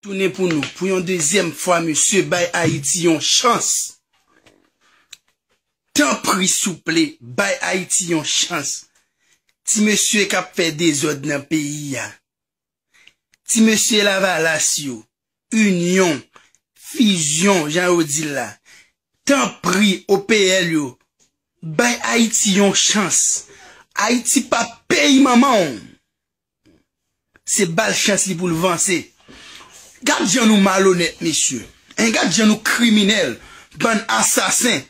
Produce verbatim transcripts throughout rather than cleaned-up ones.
Tounen pou nou, pou yon dezyèm fwa, mesye, bay Ayiti yon chans. Tanpri, souple, bay Ayiti yon chans. Ti mesye k ap fè dezòd nan peyi a. Ti mesye Lavalas yo, inyon, fizyon, jan yo di l la. Tanpri, O P L yo, bay Ayiti yon chans. Ayiti pa peyi manman w. Se ba l chans li pou l vanse. Gad jan nou malonèt, mesye. Hein, gad jan nou kriminèl. Bann asasen.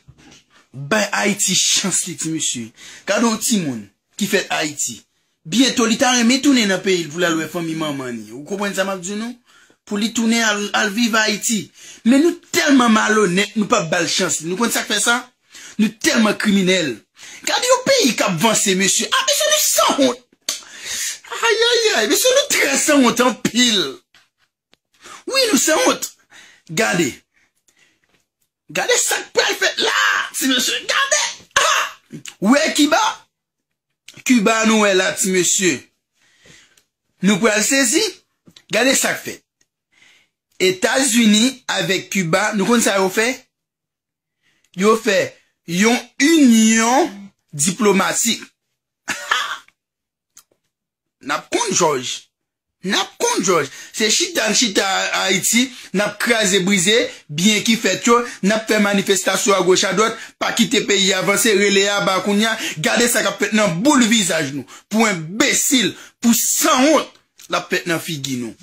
Bay Ayiti chans li, ti mesye. Gade yon timoun ki fèt Ayiti. Byento, li ta renmen tounen nan peyi l pou l al wè fanmi manman ni. Ou konprann sa m ap di nou? Pou li tounen al, al viv Ayiti. Men nou tèlman malonèt, nou p ap ba l chans li. Nou konn sa k fè sa? Nou tèlman kriminèl. Gade yon peyi k ap vanse, mesye. Ah, mesye, nou sanwont. Ayayay, mesye, nou trè sanwont anpil. Wi, nou sanwont. Gade. Gade sa k pral fèt la, ti mesye. Gade. Ah! Ou wè Kiba? Kiba nou wè la, ti mesye. Nou pral sezi. Gade sa k fèt. Etazini avèk Kiba, nou konn sa yo fè? Yo fè yon inyon diplomatik. N ap konn jòj. N ap konn jòj. Se chita n chita Ayiti, n ap kraze brize byen ki fèt yo, n ap fè manifestasyon agoch adwat, pa kite peyi a vanse, rele a ba kounye a, gade sa k ap fèt nan boul vizaj nou. Pou enbesil, pou sanwont, l ap fèt nan figi nou.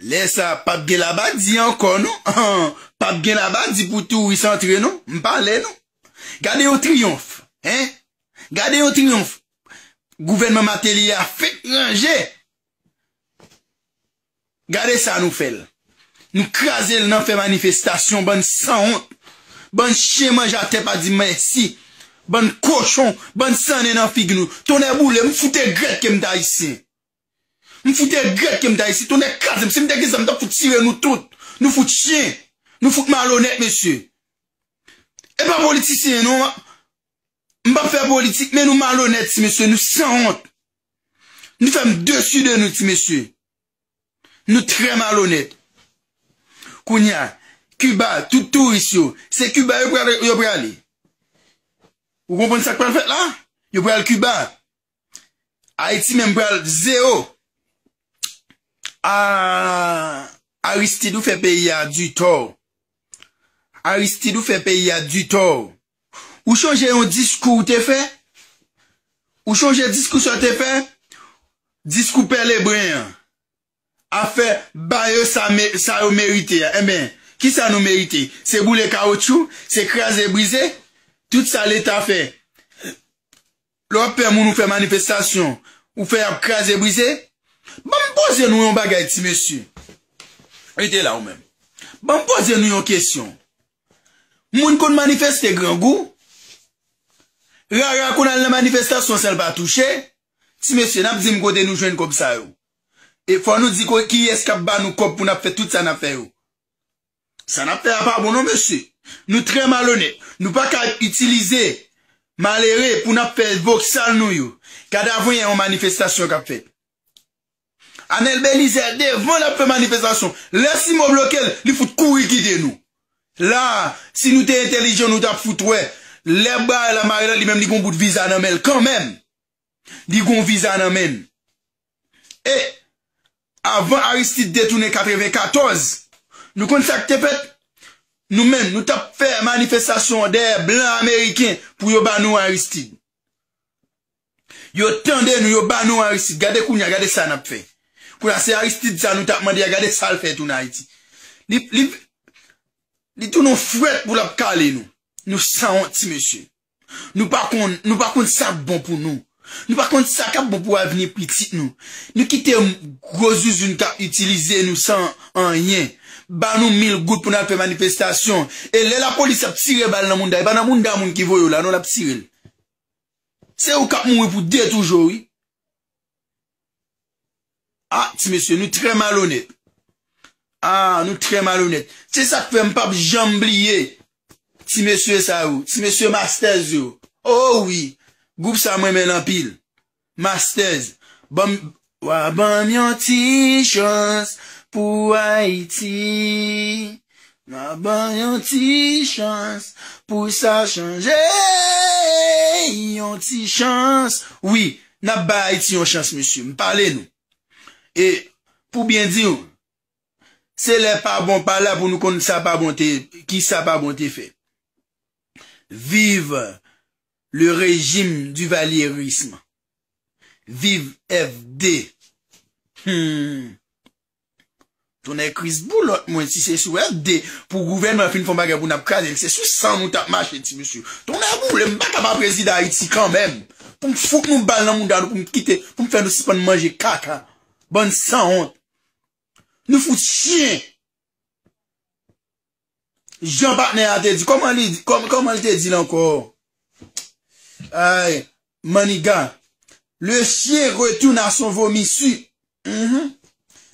Lè sa, p ap gen labadi ankò, non. P ap gen labadi pou touris antre, non. M pale, non. Gade yon triyonf, hein? Gade yon triyonf. Gouvènman Martelly a fenk ranje. Gade sa nou fè l. Nou kraze l nan fè manifestasyon, bann sanwont. Bann chen manje atè pa di mèsi. Bann kochon, bann sannen nan figi nou. Tonnè boule, m fout egrèt ke m t ayisyen. M fout egrèt ke m t ayisyen. Tonnè kraze m. Si m te gen zam, m t ap fout tire nou tout. Nou fout chen. Nou fout malonèt, mesye. E pa politisyen, non. M p ap fè politik, men nou malonèt, ti mesye. Nou sanwont. Nou fè m desi de nou, ti mesye. Nou trè malonèt. Kounye a, Kiba, tout touris yo, se Kiba yo pral, yo prale. Ou konprann sa k pral fèt la? Yo pral Kiba. Ayiti menm pral zewo. A, Aristide, ou fè peyi a di tò. Aristide, ou fè peyi a di tò. Ou chonje yon diskou ou te fè? Ou chonje diskou sa w te fè? Diskou Pè Lebren an. Afè ba yo sa, me- sa yo merite a. Enben, kisa nou merite? Se boule kawotchou? Se kraze brize? Tout sa Leta fè. Lè w ap fè moun ou fè manifestasyon, ou fè y ap kraze brize? Ban m poze nou yon bagay, ti mesye. Rete la ou menm. Ban m poze nou yon kesyon. Moun konn manifeste grangou? Rara konn al nan manifestasyon san l pa touche? Ti mesye, n ap di m kote nou jwenn kòb sa yo. E fò nou di ko- kiyès k ap ba nou kòb pou n ap fè tout sa n ap fè yo. Sa n ap fè a pa bon non, mesye. Nou trè malonèt. Nou pa ka itilize malere pou n ap fè voksal nou yo. Gade avanyè yon manifestasyon k ap fèt. Anèl Belizaire devan l ap fè manifestasyon. Lè Simon bloke l, li fout kouri kite nou. La, si nou te entèlijan, nou t ap fout wè. Lè bagay la mare la, li menm li gon bout viza nan men l kanmenm. Li gon viza nan men l. E avan Aristide detounen katrevenkatòz, nou konn sa k te fèt? Nou menm, nou t ap fè manifestasyon dèyè blan ameriken pou yo ba nou Aristide. Yo tande nou, yo ba nou Aristide. Gade kounye a, gade sa n ap fè. Kounye a, se Aristide sa nou t ap mande a, gade sa l fè tounen Ayiti. Li, li, li tounen yon frèt pou l ap kale nou. Nou sanwont, ti mesye. Nou pa konn, nou pa konn sa k bon pou nou. Nou pa konn sa k ap bon pou avni pitit nou. Nou kite gwo zouzoun k ap itilize nou san anyen. Ba nou mil goud pou n al fè manifestasyon. E lè lapolis ap tire bal nan mounda, e pa nan mounda moun ki voye w la, non, l ap tire l. Se ou k ap mouri pou de toujou, wi. Ah, ti mesye, nou trè malonèt. Ah, nou trè malonèt. Se sa k fè m p ap janm bliye ti mesye sa yo, ti mesye Masters yo. Oh wi, gwoup sa mwen renmen l anpil. Masters, ban m, W a ban m yon ti chans pou Ayiti. W a ban m yon ti chans pou sa chanje. Yon ti chans. Wi, n ap bay Ayiti yon chans, mesye. M pale nou. E, pou byen di w, se lè pa bon pa la pou nou konn sa pa bon te, ki sa pa bon te fè. Vive le régime duvalierisme. Vive F D. Hmm. Tonnè Kris boulòt mwen, si se sou F D pou gouvènman fin fè yon bagay pou n ap kraze l, se sou san nou t ap mache, ti mesye. Tonnè boule m, m pa ka pa prezidan Ayiti kanmenm. Pou m fout nou bal nan mouda nou, pou m kite, pou m fè nou sispann manje kaka. Bann sanwont. Nou fout chen. Jan patnè a te di, kòman li, kòm, kòman li te di l ankò? Ay, Maniga, le chien retourne à son vomissure. Mhm.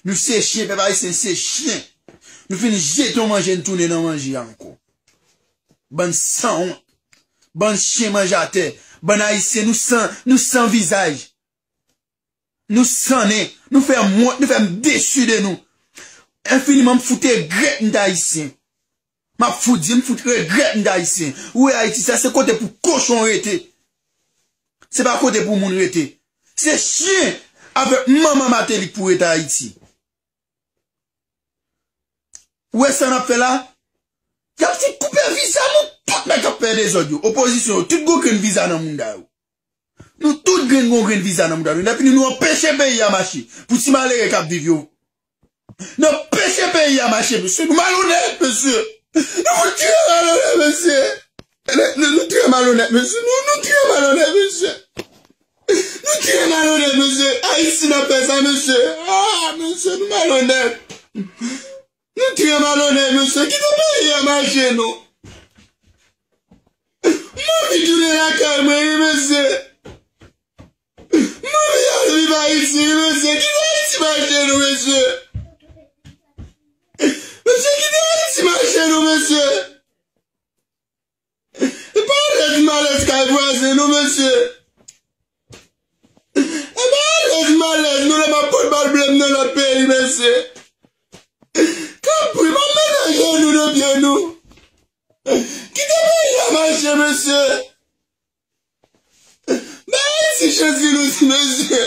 Nou se chen, pèp ayisyen se chen. Nou fin jete yon manje, n tounen nan manje a ankò. Bann sanwont, bann chen manje atè, bann ayisyen, nou san, nou san vizaj. Nou sannen, nou fè m wont, nou fè m desi de nou. Enfiniman, m fout regrèt m t ayisyen. M ap fout di, m fout regrèt m t ayisyen. Ou wè Ayiti, sa se kote pou kochon rete. Se pa kote pou moun rete. Se chen avèk manman Matelly k pou rete Ayiti. Ou wè sa n ap fè la? Y ap fout koupe viza nou, tout nèg k ap fè dezòd yo. Opozisyon yo, tout gon grenn viza nan mouda yo. Nou tout grenn gon grenn viza nan mouda nou. N ap fini nou anpeche peyi a mache. Pou ti malere k ap viv yo. N anpeche peyi a mache, mesye. Nou malonèt, mesye. Nou fout trè malonèt, mesye. Nou, nou, nou trè malonèt, mesye. Nou, nou trè malonèt, mesye. Nou trè malonèt, mesye. Ayisyen ap fè sa, mesye. Ah, mesye, nou malonèt. Nou trè malonèt, mesye. Kite peyi a mache, non. M anvi tounen lakay mwen, wi, mesye. M anvi al viv Ayiti, wi, mesye. Kite Ayiti mache nou, mesye. Mesye, kite Ayiti mache nou, mesye. E pa alèz malèz kay vwazen nou, mesye. E pa alèz malèz nou lè m ap pot bal blèm nan lòt peyi, mesye. Tanpri, pa mete jenou nan pye nou. Kite peyi a mache, mesye. Bay Ayiti chans vin osi, mesye.